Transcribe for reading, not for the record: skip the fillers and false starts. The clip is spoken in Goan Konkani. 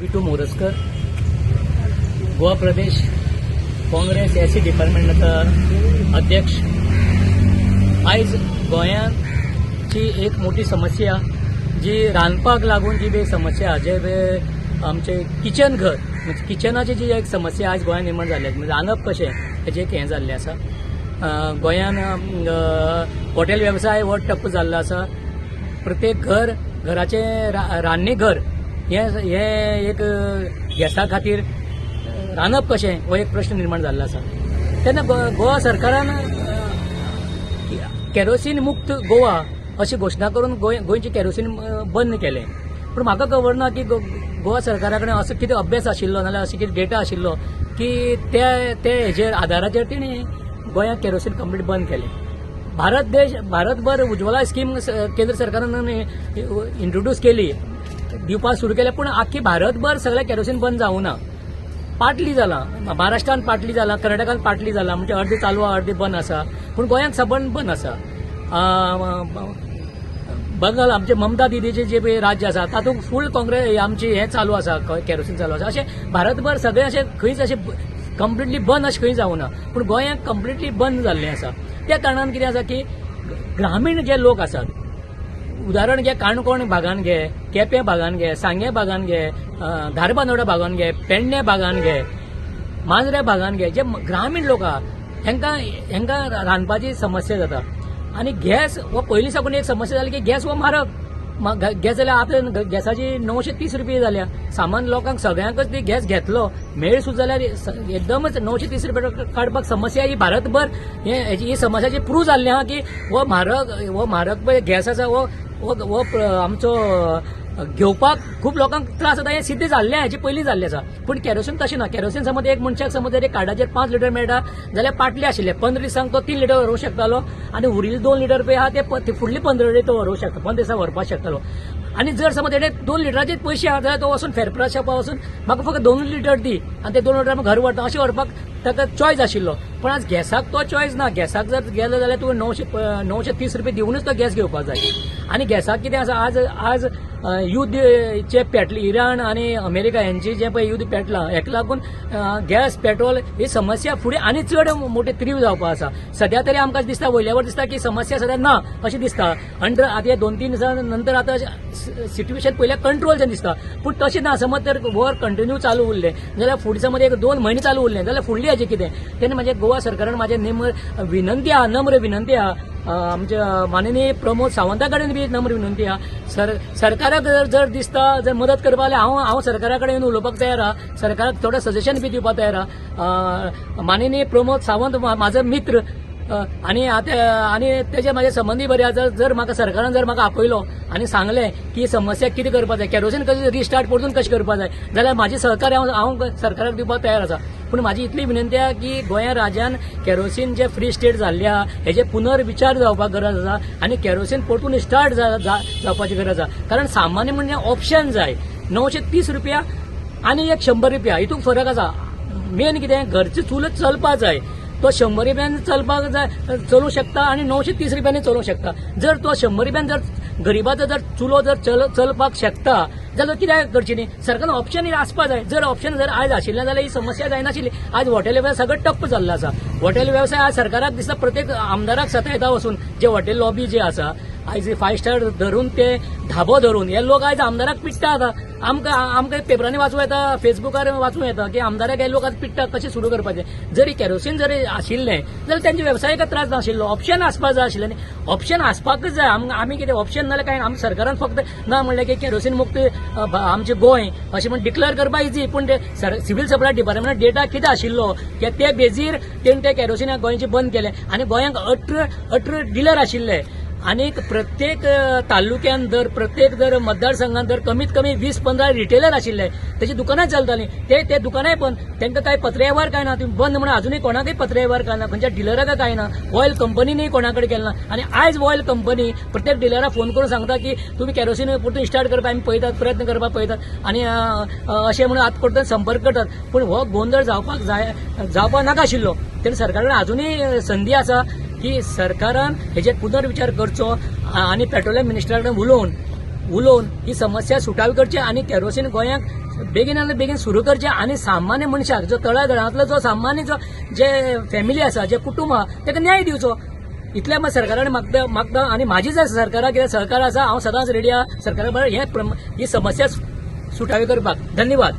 विटू मोरजकर, गोवा प्रदेश काँग्रेस एसी डिपार्टमेंटाचो अध्यक्ष. आयज गोंयांची एक मोठी समस्या जी रांदपाक लागून जी बी समस्या, जे बी आमचे किचन घर म्हणजे किचनाची जी एक समस्या आयज गोंयांत निर्माण जाल्ली, म्हणजे रांदप कशें हेजें एक हें जाल्लें आसा. गोंयान हॉटेल वेवसाय हो ठप्प जाल्लो आसा. प्रत्येक घर घराचें रान्नी घर हें हें एक गॅसा खातीर रांदप कशें हो एक प्रश्न निर्माण जाल्लो आसा. तेन्ना गोवा सरकारान कॅरोसीन मुक्त गोवा अशी घोशणा करून गोंयचें कॅरोसीन बंद केलें. पूण म्हाका खबर ना की गोवा सरकारा कडेन असो कितें अभ्यास आशिल्लो नाजाल्यार अशें कितें डेटा आशिल्लो की ते ते हेजेर आदाराचेर तेणी गोंयांत कॅरोसीन कंप्लीट बंद केलें. भारत देश भारतभर उज्ज्वला स्कीम केंद्र सरकारान इंट्रोड्यूस केली, दिवपाक सुरू केलें, पूण आख्खी भारतभर सगळें कॅरोसीन बंद जावूं ना. पाटली जालां, महाराष्ट्रान पाटली जालां, कर्नाटकान पाटली जालां, म्हणजे अर्दी चालू आहा, अर्दी बंद आसा, पूण गोंयांत सबंद बंद आसा. बंगाल आमचे ममता दिदीचे जे पळय राज्य आसा तातूंत फूल काँग्रेस आमची हें चालू आसा, कॅरोसीन चालू आसा. अशें भारतभर सगळें अशें खंयच अशें कंप्लिटली बंद अशें खंय जावूं ना, पूण गोंयांत कंप्लिटली बंद जाल्लें आसा. त्या कारणान कितें आसा की ग्रामीण जे लोक आसात, उदाहरण घे काणकोण भागान घे, केपें भागान घे, सांगें भागान घे, धारबांदोडा भागान घे, पेडणे भागान घे, मांजरे भागान घे, जे ग्रामीण लोक आहा हेंकां रांदपाची समस्या जाता. आनी गॅस हो पयलीं साकून एक समस्या जाली की गॅस हो म्हारग गॅस जाल्यार आतां गॅसाची 930 रुपया जाल्या. सामान्य लोकांक सगळ्यांकच ती गॅस घेतलो मेळ सुद्दां जाल्यार एकदमच 930 रुपया काडपाक समस्या ही भारतभर ही समस्याची प्रूव जाल्ली आहा की हो म्हारग पळय गॅस आसा हो हो आमचो घेवपाक खूब लोकांक त्रास जाता, हें सिद्ध जाल्लें, हेची पयलीं जाल्लें आसा. पूण कॅरोसीन तशें ना. कॅरोसीन समज एक मनशाक समज जर कार्डाचेर 5 लिटर मेळटा जाल्यार पाटले आशिल्ले 15 दिसांक तो 3 लिटर व्हरूंक शकतालो आनी उरिल्ले 2 लिटर पळय आहा ते फुडले 15 दीस तो व्हरूंक शकता, 15 दिसां व्हरपाक शकतालो. आनी जर समज तेणे 2 लिटराचे पयशे आहा जाल्यार तो वचून फेरप्रा शॉपार वचून म्हाका फक्त 2 लिटर दी आनी ते 2 लिटर घर व्हरता अशें व्हरपाक ताका चॉयस आशिल्लो. पूण आज गॅसाक तो चॉयस ना. गॅसाक जर गेलो जाल्यार तुवें 930 रुपया दिवनूच तो गॅस घेवपाक जाय. आनी गॅसाक कितें आसा, आज आज युद्ध जे पेटलें इराण आनी अमेरिका हेंचे जें पळय युद्ध पेटलां हेका लागून गॅस पेट्रोल ही समस्या फुडें आनी चड मोठी तीव्र जावपा आसा. सद्या तरी आमकां दिसता वयल्यावर दिसता की समस्या सद्या ना अशें दिसता. अंडर आतां हे 2-3 दिसां नंतर आतां सिट्युएशन पयल्या कंट्रोल जें दिसता, पूण तशें ना. समज तर वॉर कंटिन्यू चालू उरलें जाल्यार फुडें समज 1-2 म्हयने चालू उरलें जाल्यार फुडली हाजें कितें. तेन्ना म्हाजें गोवा सरकारान म्हाजें विनंती आहा, नम्र विनंती आहा, आमच्या माननीय प्रमोद सावंता कडेन बी नम्र विनंती आहा. सरकाराक जर दिसता जर मदत करपा जाल्यार हांव सरकारा कडेन येवन उलोवपाक तयार आहा, सरकाराक थोडें सजेशन बी दिवपाक तयार आहा. माननीय प्रमोद सावंत म्हाजो मित्र आनी आतां आनी तेजे म्हाजे संबंदी बरे आसा. जर म्हाका सरकारान जर म्हाका आपयलो आनी सांगलें की समस्या कितें करपाक जाय, कॅरोसीन कशें रिस्टार्ट परतून कशें करपाक जाय जाल्यार म्हाजें सहकार्य हांव सरकाराक दिवपाक तयार आसा. पूण म्हाजी इतली विनंती आहा की गोंया राज्यान कॅरोसीन जे फ्री स्टेट जाल्ले आहा हेजे पुनर्विचार जावपाक गरज आसा आनी कॅरोसीन परतून स्टार्ट जावपाची गरज आसा. कारण सामान्य म्हणजे ऑप्शन जाय. 930 रुपया आनी एक 100 रुपया हितूंत फरक आसा. मेन कितें घरची चूल चलपाक जाय, तो 100 रुपयान चलपाक जाय, चलूंक शकता आनी 930 रुपयांनी चलूंक शकता. जर तो 100 रुपयान जर गरिबाचो जर चुलो जर चलपाक शकता जाल्यार कित्याक करची न्ही. सरकारान ऑप्शन आसपाक जाय. जर ऑप्शन जर आयज आशिल्लें जाल्यार ही समस्या जायनाशिल्ली. आयज हॉटेल वेवसाय सगळो ठप्प जाल्लो आसा. हॉटेल वेवसाय आज सरकाराक दिसता प्रत्येक आमदाराक सतायता वचून जे हॉटेल लॉबी जे आसा आयज 5 स्टार धरून ते धाबो धरून हे लोक आयज आमदाराक पिडटा. आतां आमकां आमकां पेपरांनी वाचूं येता, फेसबुकार वाचूं येता की आमदाराक हे लोक आतां पिडटा कशें सुरू करपाचें. जरी कॅरोसीन जरी आशिल्लें जाल्यार तेंच्या वेवसायिक त्रास नाशिल्लो. ऑप्शन आसपाक जाय आशिल्लें न्ही. ऑप्शन आसपाकच जाय. आमी कितें ऑप्शन नाजाल्यार कांय आमी सरकारान फक्त ना म्हणलें की कॅरोसीन मुक्त आमचें गोंय अशें म्हण डिक्लेअर करपाक इजी, पूण ते सिव्हील सप्लाय डिपार्टमेंट डेटा कितें आशिल्लो की ते बेजीर तेणें ते कॅरोसीन गोंयचें बंद केलें. आनी गोंयांक 18 डिलर आशिल्ले आनी प्रत्येक तालुक्यान जर प्रत्येक जर मतदारसंघात जर कमीत कमी 20-15 रिटेलर आशिल्ले, तेची दुकानां चलतालीं, ते दुकानांय बंद. तांकां कांय पत्रवेव्हार काय ना, तुमी बंद म्हणून अजुनूय कोणाकय पत्रवेव्हार काय ना, खंयच्या डिलराक काय ना, ऑयल कंपनीनूय कोणा कडेन केलें ना. आनी आयज ऑयल कंपनी प्रत्येक डिलराक फोन करून सांगता की तुमी कॅरोसीन परतून स्टार्ट करपाक आमी पळयतात, प्रयत्न करपाक पळयतात आनी अशें म्हणून आतां परतून संपर्क करतात. पूण हो गोंदळ जावपाक जाय, जावपाक नाका आशिल्लो. तेन्ना सरकारा कडेन अजुनूय संदी आसा की सरकारान हेजेर पुनर्विचार करचो आनी पेट्रोलियम मिनिस्टरा कडेन उलोवन उलोवन ही समस्या सुटावी करची आनी केरोसीन गोंयांक बेगीन आनी बेगीन सुरू करचें आनी सामान्य मनशाक जो तळागाळांतलो जो सामान्य जो जे फॅमिली आसा, जे कुटुंब आहा, ताका न्याय दिवचो. इतलें मात सरकारान मागता मागता आनी म्हाजी जर सरकाराक कितें सहकार आसा, हांव सदांच रेडी आहा सरकारा बरोबर हे ही समस्या सुटावी करपाक. धन्यवाद.